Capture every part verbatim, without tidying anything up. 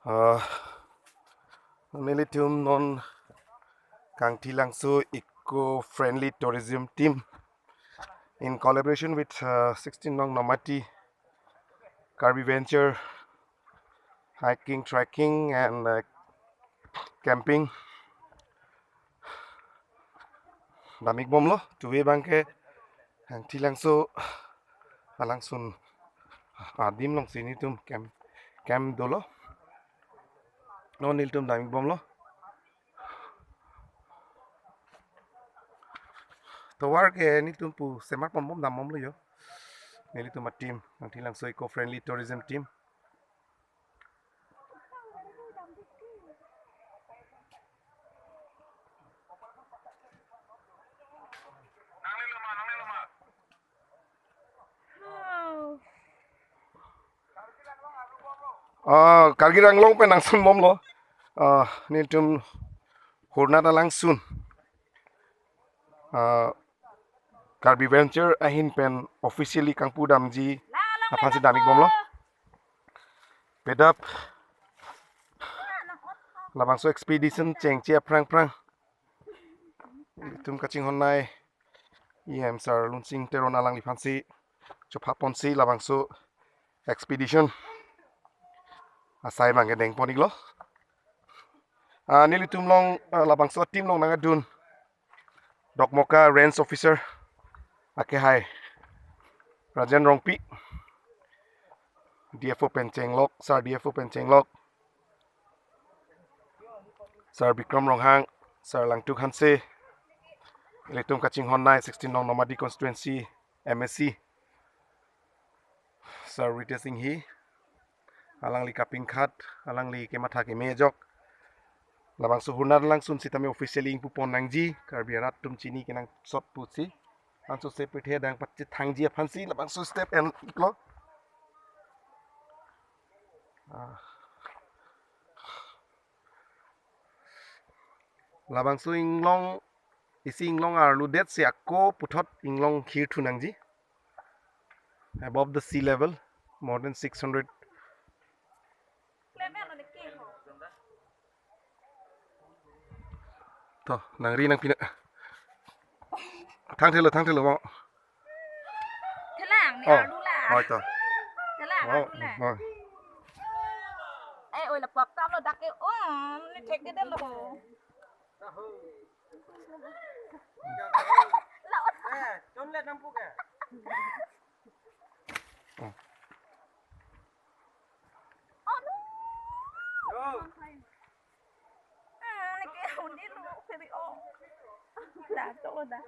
Uh, nelitum non Kangthilangso Eco-Friendly Tourism Team in collaboration with uh, sixteen Nong Nomati Karbi Venture Hiking, Trekking and uh, Camping damik bomlo. Tuve abangke Kangthilangso alangsun adim alongsi nelitum camp, camp dolo. Non nelitum damik bomlo. Tovar ke nelitum pu semar pon bom dam bomlo jo. Nelitum a team, Kangthilangso Eco-Friendly Tourism Team. Oh, Karbi Anglong pen nangsun bomlo. Ah, nelitum Hornat alangsun. Ah, Karbi Venture ahin pen officially kangpu damji aphansi damik bomlo. Pedap labangso expedition chengche aphrang phrang nelitum kachinghon nei E M sir Lunsing Teron alangliphansi chopha ponsi labangso expedition asai abangke deng pon iklo. Ah, nelitum along, ah, labangso team along nangdun Dokmoka Range Officer akehai Rajen Rongpi, D F O pen chenglok, Sir D F O pen chenglok, Sir Bikram Ronghang, Sir Langtuk Hanse, ilitum kachinghon nei sixteen Nong Nomati Constituency M A C, Sir Ritesh Enghi, alangli kapingkhat, alangli kematha keme ajok. Labangso Hornat alangsun sitame officially ingpu pon nangji, Karbi arat atum chini kenangsot pusi. Anso se pirthe adang pachethangji aphansi labangso step en iklo. Ah. Labangso inglong, isi inglong arludet si ako puthot inglong khir thu nangji. Above the sea level, more than six hundred. To, nangri nangpi na. Thangthelo, thangthelo, mo. Thelang, ni Oh, arlu la. Hoi to. Thelang, Oh, arlu la. Oh. Eh, oi, lapuak tam lo dak ke, um, ni thekdedetlo. Eh, ton le nampu ke. Oh. Oh, no. Yo. Ah, lagi undi lo, peri, oh. Dah, cholo dah.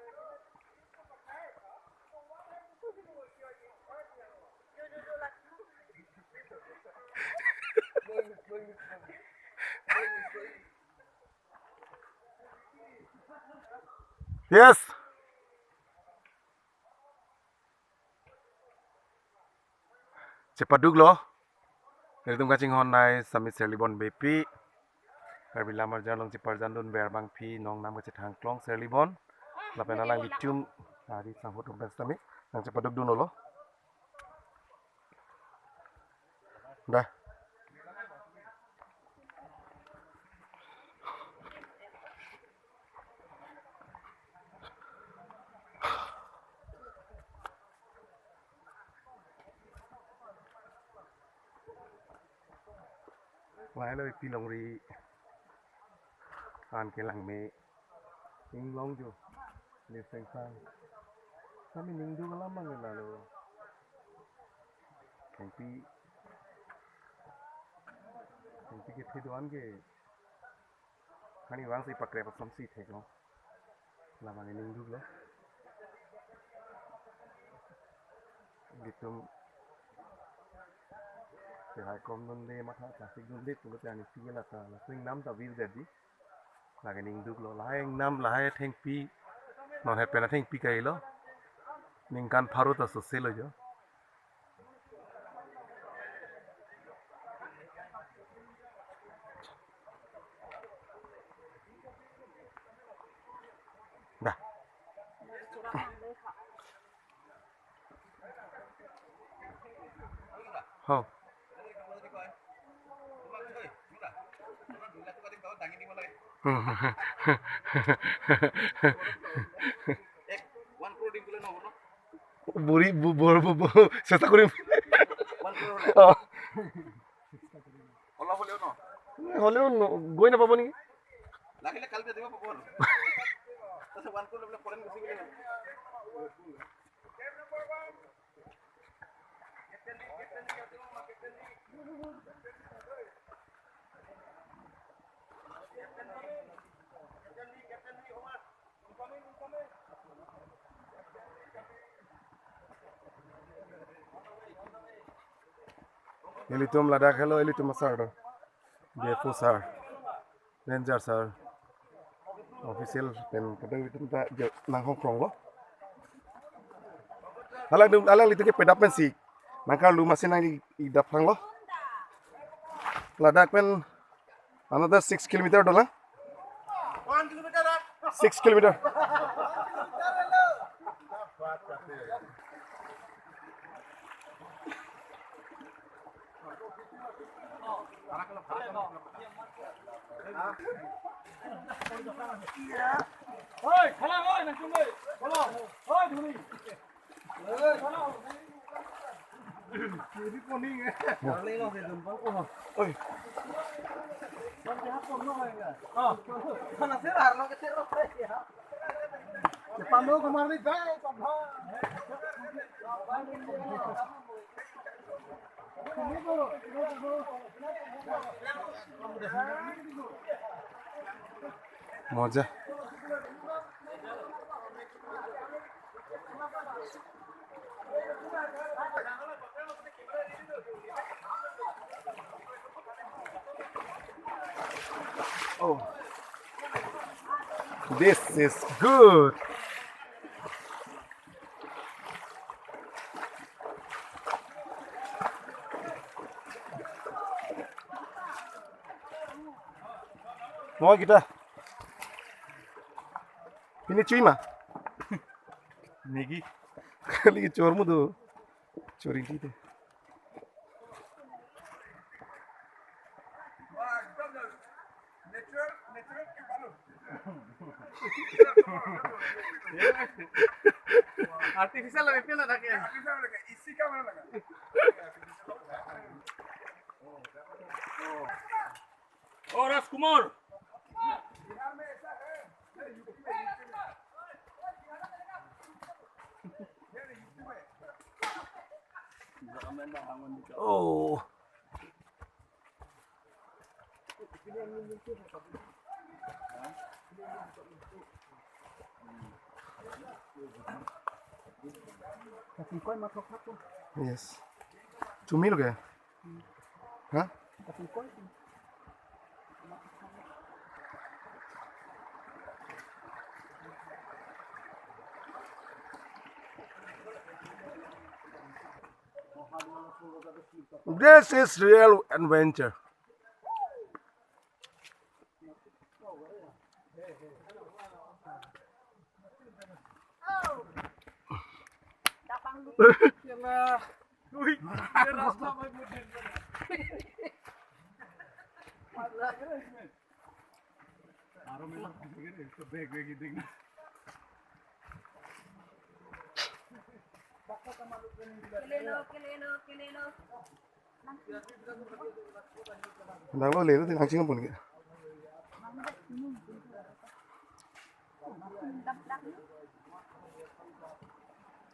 Yes. Chepaduklo. Ilitum kachinghon nei sami Serlibon Beypi. Karbi Lamar Jarlong cheparjandun ver abangpi nong nam kachethang klong Serlibon. Lapen alanglitum ari sanghut rumpes sami nangchepadukdunlo. Dah. Lailo pi longri an kelang me. Inglong jo. Ni sengsang. Kami ningduk alam mang lalo. Thengpi. Thengpi kethe do-an ke. Kani vangsi pakrep asonsi theklo. Labang ningduklo. Ilitum. Sehai kom dunde matha chasik dunde pulote ani sige lata. Laso ingnam ta virdetji. Lake ningduklo, lahai ingnam, lahai thengpi, non hepen athengpi kailo. Ningkan pharo ta soselo jo. Dah. Ho. One crore দিম বুলে নহ'ব ন? বুঢ়ী ব- বৰ ব- ব- চেষ্টা কৰিম। One crore হ'লে? অ। অলপ হ'লেও ন? হ'লেও ন- গৈ নাপাব নেকি? লাগিলে কালি ৰাতিপুৱা পাব আৰু। তাৰপিছত one crore লৈ পেলাই ফৰেন গুচি গ'লে হ'ল। Ilitum ladak helo, ilitum asar do. D F O sir, ranger sir, official pen kadokave atum ta je nanghong kronglo. Alangtum, alanglitum ke pedap pensi nangkarlu, masi nang i- idap phanglo. Ladak pen another six kilometer dolang. Six kilometer. Moja. Oh, this is good. Mo kita. Pini chui ma? Maggi. Kali chor mu do. Chor inti te. Artificial lagi pila dah ke? Oh, Rajkumar. Oh. Yes. Chumi lo ke? Ha? This is real adventure. Nang lo lelo, nang chingam pun ke.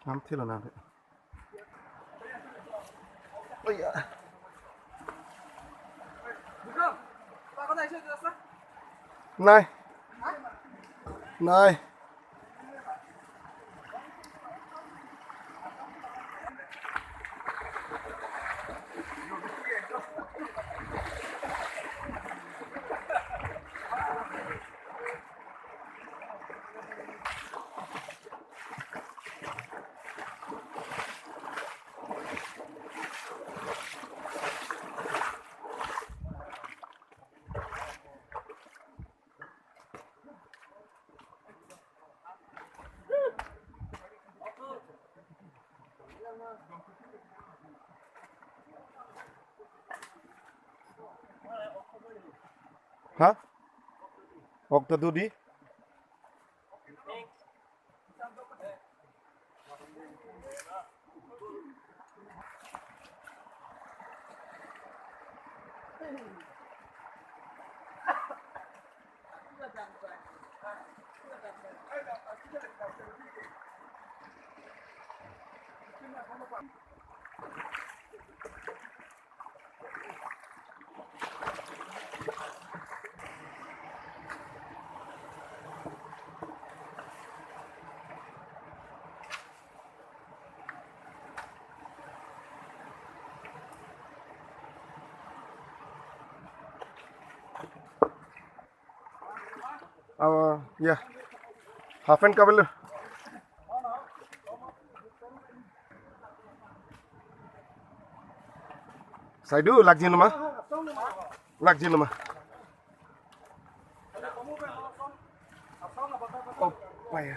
Nam thilo na de. Oh ya. Nai. Nai. Ha? Ok ta dodi. Awa, ya. Half pant kabelo. Saidu, lakjin ma? Lakjin ma? Oh, paya.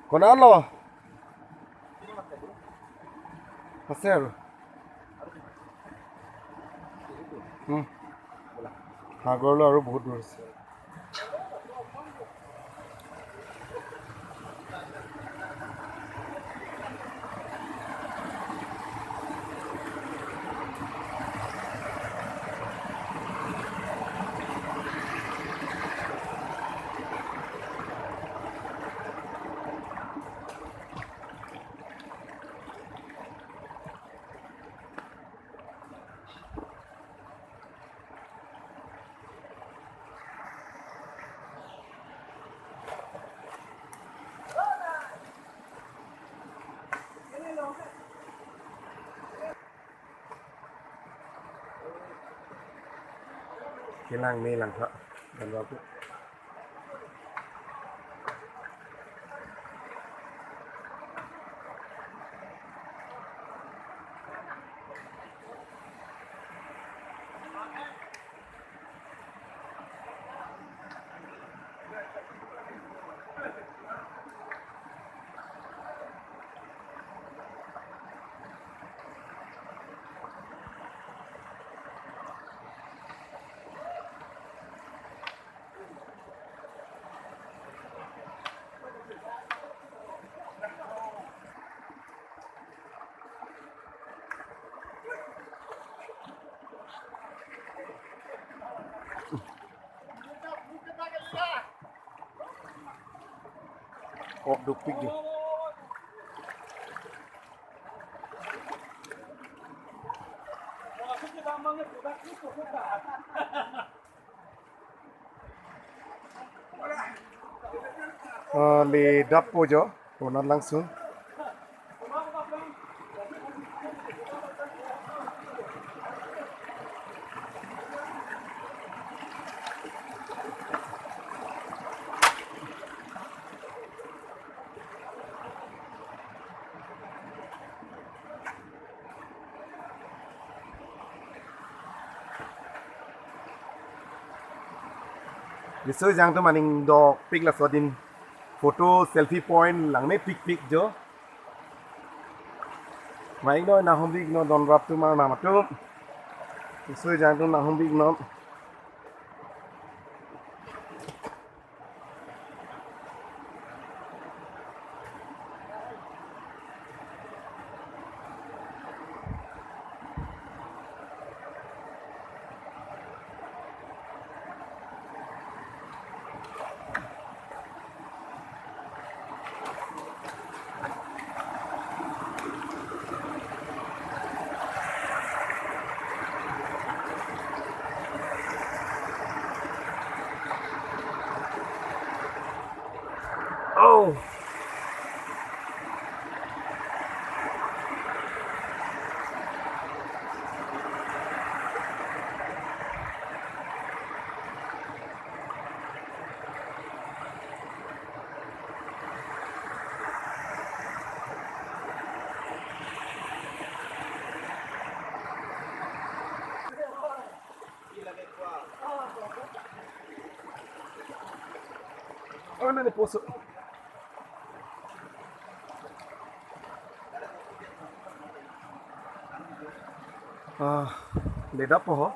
Konat lo? Ase aru. Hmm. Sagor lo aru bahut dur ase. Kelang me langtha. Dan babu. Oh, dukpik deh. Ah, le dappo jo, konat langsung. Riso ejang atum aning dokpik, laso adin photo selfie point langmepikpik jo. Mai iknon, nanghumri iknon, donrap atum arnam atum. Riso ejang atum nanghumri iknon. Oh. Oh, nani poso. Ah, ledap po ho.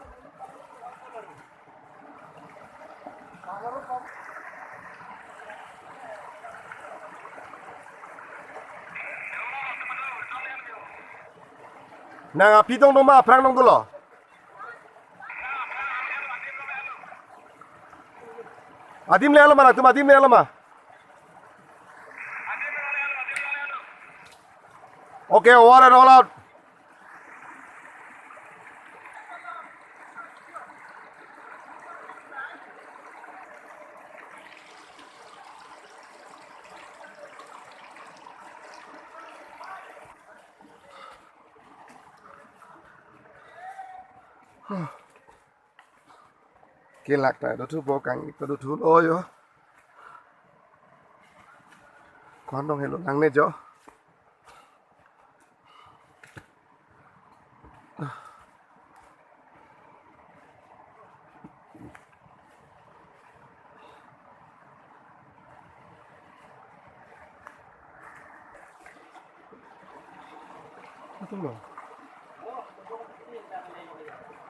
Nang aphi dong doma, aphrang dong dolo. Adim le alo ma, nangtum adim le alo ma. Okay, over and all out. Kelak ta dothupo, kang ta dothuloi ho. Ko-an dong helo, langne jo.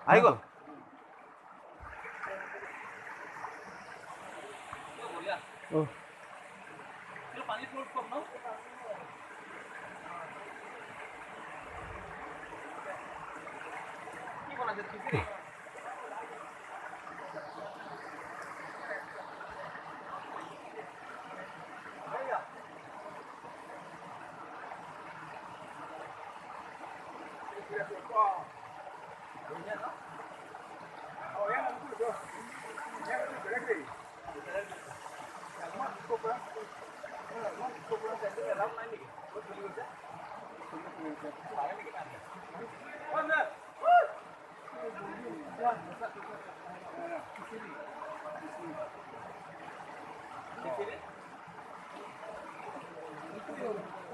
Ahi gol. Oh.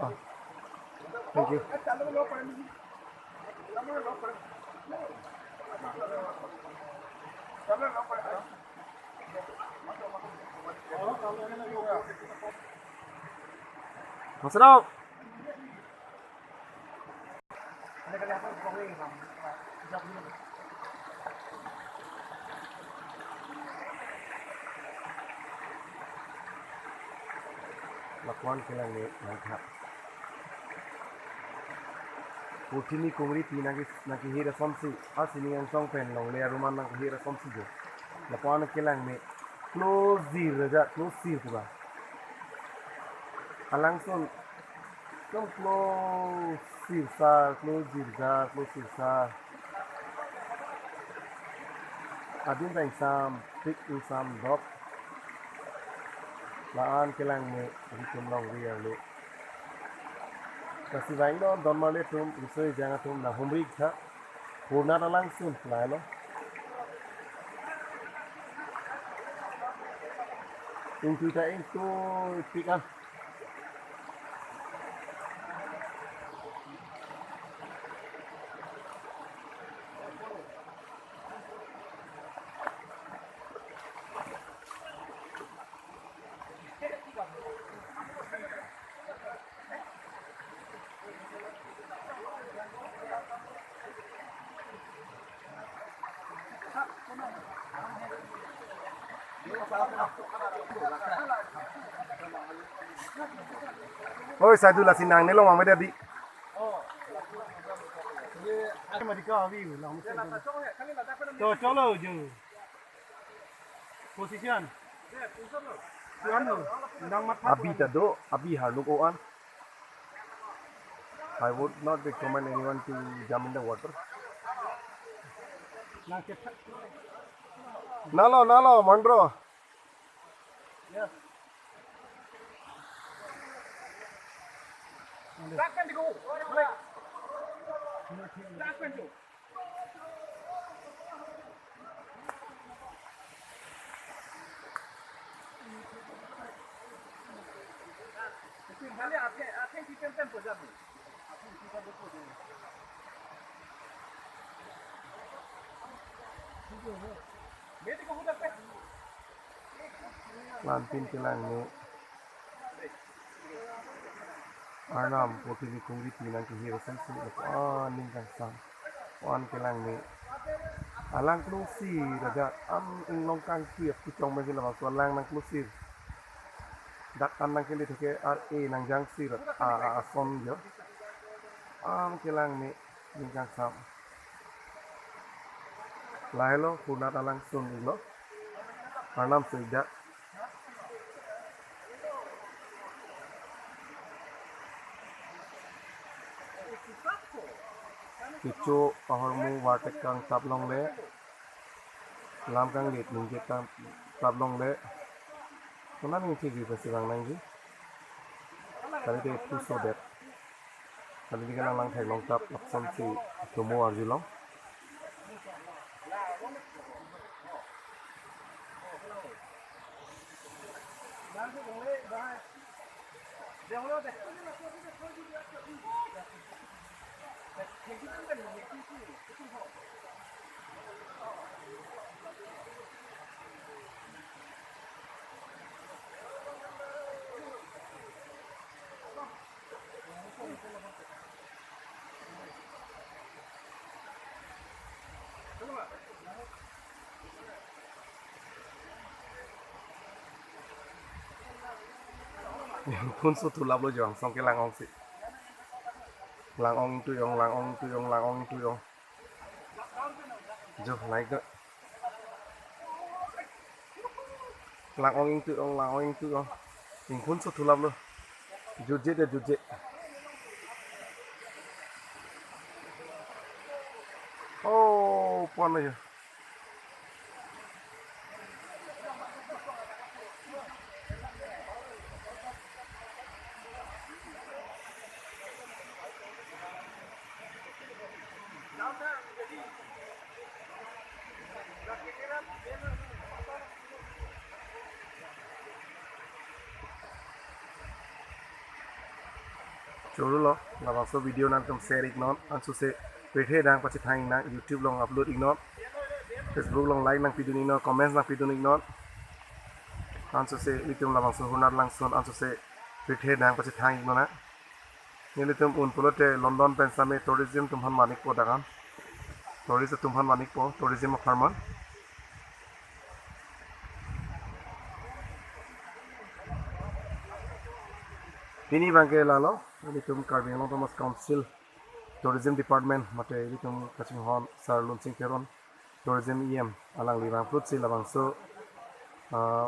Ah, thank you. Masarap. Lapuan kelang me nangkha. Puthini kongri pi nangke, nangkehir asonsi, a sining angsong pen longle aruman nangkehir asonsi jo. Lapuan kelang me close zir aja, close zir pura. Alangsun, ekdom close zir sar, close zir sar, close zir sar. Adim ta ingsam, pik ingsam dop. La-an kelang me, ritum longri arlo. Lasi vang do, don marli atum, riso ejang atum, nang humri tha. Purna alangsun, lailo. Ingtui ta ingtui pik an. Oi, Saidu, lasi nangne long mame dadi. To, cholo jo. Position. Abi ta do, abi harnuk o-an. I would not recommend anyone to jump in the water. Nalo, nalo, Mandro. Lantin kelang me. Arnam puthini kongri pi nangkehir asonsi, ah, ning kangsam. An kelang me. Alang klosir ajat, an inglong kangkir kechong pensi labangso alang nangklosir. Dak an nangkele theke ar-e nangjangsir a, a, ason jo. An kelang me, ning kangsam. Lahelo, Hurnat alang sun-iklo. Arnam su-ik dak. Kecho ahormu wartek kangtap longle. Lam kanglit ningje tap, tap longle. Konat ningthekji pensi vang nangji. Kalite pusodet. Kalite kelang lang theklong tap, lapsonsi tomo arjulong. Phone so thulaplo jo, angsong ke lang-ongsi. Lang-ong ingtui-ong, lang-ong ingtui-ong, lang-ong ingtui-ong. Jo, naik do. Lang-ong ingtui-ong, lang-ong ingtui-ong. Ingkun so thulaplo. Jutje de, jutje. Oh, pon aja. Choro lo, labangso video nangtum share iknon, ansose pirthe adang pachethang iknang, YouTube along upload iknon, Facebook along like nangpidun iknon, comments nangpidun iknon. Ansose ilitum labangso Hurnat langsun, ansose pirthe adang pachethang iknon na. Nelitum un pulote London pen same tourism atum aphan van-ikpo dak an. Tourist atum aphan van-ikpo, tourism apharman. Pini abangke lalo, ilitum Karbi Anglong Autonomous Council Tourism Department, mate ilitum kachinghon Sir Lunsing Teron, Tourism E M, alangli vangphlutsi labangso, ah,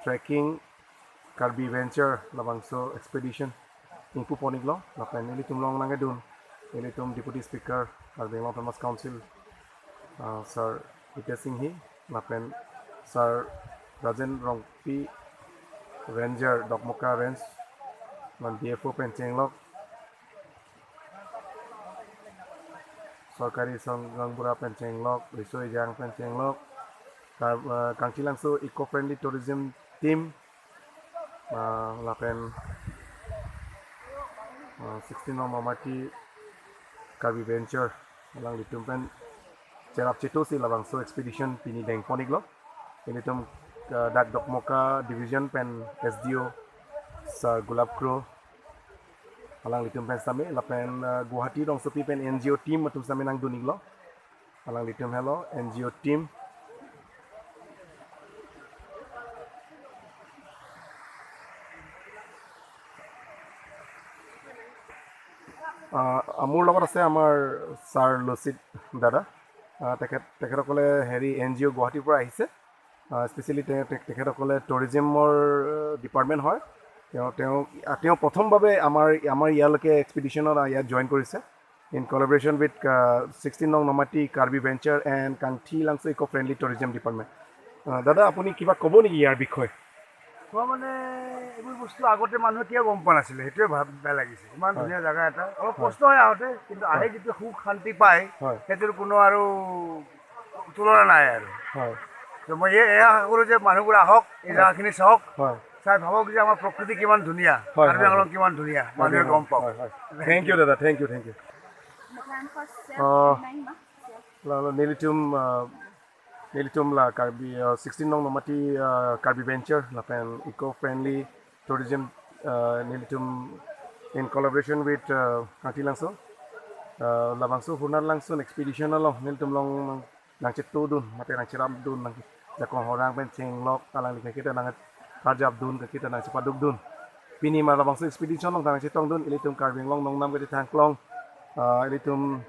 trekking Karbi Venture labangso expedition ingpu pon-iklo, lapen ilitum along nangkedun, ilitum Deputy Speaker, Karbi Anglong Autonomous Council, ah, Sir Hitesh Enghi, lapen Sir Rajen Rongpi, Ranger, Dokmoka Range, lapen D F O pen chenglok, Sorkari Song Gaonbura pen chenglok, Riso Ejang pen chenglok, Kar-, ah, Kangthilangso Eco Friendly Tourism Team, ah, lapen, ah, sixteen Nongnomati Karbi Venture, alanglitum pen cherap chetosi labangso expedition pini deng pon-iklo. Ilitum, ah, dak Dokmoka Division pen S D O Sir Gulab Kro, alanglitum pen same, lapen, ah, Guwahati rongsopi pen N G O team atum same nangdun-iklo. Alanglitum helo N G O team. আহ, মোৰ লগত আছে আমাৰ ছাৰ লচিত দাদা। আহ, তেখেত, তেখেতসকলে হেৰি N G অ' গুৱাহাটীৰ পৰা আহিছে। আহ, স্পেচিয়েলি তে-, তে-, তেখেতসকলে টুৰিজিমৰ ডিপাৰ্টমেণ্ট হয়। তেওঁ, তেওঁ, আহ, তেওঁ প্ৰথমভাৱে আমাৰ, আমাৰ ইয়ালৈকে এক্সপিডিশ্যনত, আহ, ইয়াত জইন কৰিছে। In collaboration with, uh, sixteen Nongnomati Karbi Venture and Kangthilangso Eco Friendly Tourism Department. Uh, দাদা, আপুনি কিবা ক'ব নেকি ইয়াৰ বিষয়ে? মই মানে এইবোৰ বস্তু আগতে মানুহে কিয় গম পোৱা নাছিলে, সেইটোৱে ভাব বেয়া লাগিছে। ইমান হয়। ধুনীয়া জেগা এটা, অলপ হয়। কষ্ট হয় আহোঁতে, কিন্তু আহে হয়। যেতিয়া সুখ শান্তি পায়, হয়। সেইটোৰ কোনো আৰু তুলনা নাই আৰু। হয়। তো মই এই, এই আশা কৰোঁ যে মানুহবোৰ আহক, এই হয়। জেগাখিনি চাওক, হয়। চাই ভাবক যে আমাৰ প্ৰকৃতি কিমান ধুনীয়া, হয়, কাৰ্বি হয়, আংলং হয়। কিমান ধুনীয়া, হয়, মানুহে হয়, গম পাওক। হয়, হয়। Thank you, দাদা। Thank you, thank you. Maglangkos, sir. Oh. Nine months, sir. La, la, nelitum, ah, nelitum la Karbi, ah, sixteen Nongnomati, ah, Karbi Venture, lapen eco-friendly tourism, ah, nelitum in collaboration with, ah, Kangthilangso. Eh, labangso Hurnat Langsun expedition along nelitum along nang, nangchetudun, mate nangcherapdun, nangjakong horang pen chenglok, alangli kakita nangkarjapdun, kakita nangchepadukdun. Pini ma labangso expedition along nangchetongdun, ilitum Karbi Anglong nongnam kachethang klong, eh, ilitum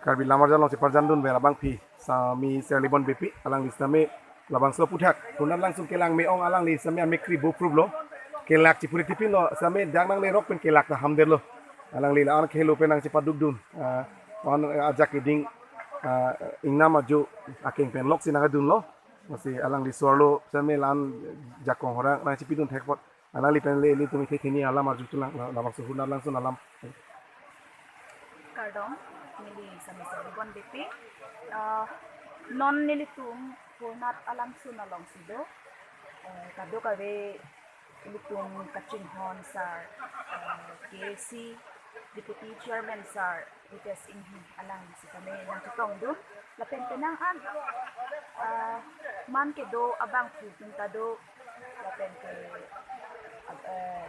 Karbi Lamar Jal along cheparjandun pen abangpi, sami Serlibon Beypi, alangli sami labangso aputhak Hurnat Langsun kelang me-ong, alangli sami amekri bo pruplo, kelak chipuri tipinlo, sami dak nanglerok pen kelak ta hamdetlo. Alangli la-an khelo pen nangchepadukdun. Ah, on, eh, ajak keding, ah, ingnam ajo akeng pen loksi nangdunlo. Masi alangli so-arlo sami la-an jakong horang nangchepidun thek apot. Alangli pen le ilitum ithethini alam arjutulang, la, labangso Hurnat Langsun alam. Kardom, neli sami Serlibon Beypi. Ah, non nelitum Hurnat Langsun alongsi do. Eh, kadokave ilitum kachinghon sir, eh, K A C Deputy Chairman sir, Ritesh Inghi, alangli sitame nangchetongdun. Lapen penang an, eh, man kedo abangphu atum ta do, lapen ke, eh,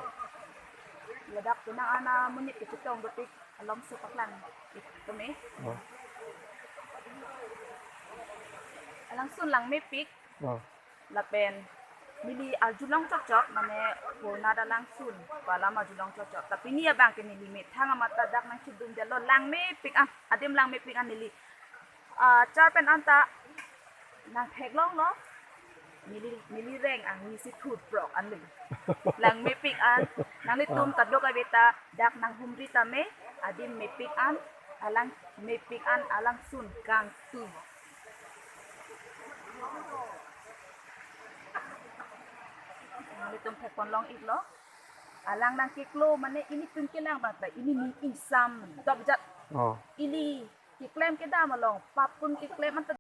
ladak penang an amonit kechetong dopik, alomso paklang ik tame. Oh. Langsun langmepik. Oh. Lapen neli arjulong chokchok, mane Hurnat Langsun pu alam arjulong chokchok. Tapi pini abang ke neli methang amat ta dak nangchedun detlo, langmepik an, adim langmepik an neli, ah, char pen anta nangtheklonglo. Neli, neli reng angni si thut prok an neli. Langmepik an, nanglitum kadokave ta dak nanghumri tame, adim mepik an, alang mepik an, alangsun kangtu. Nanglitum thekponlong iklo. Alang nangkeklo, mane ilitum kelang abang ta, ili ning ingsam dopjat. Oh. Ili keklem kedam along, papun keklem anta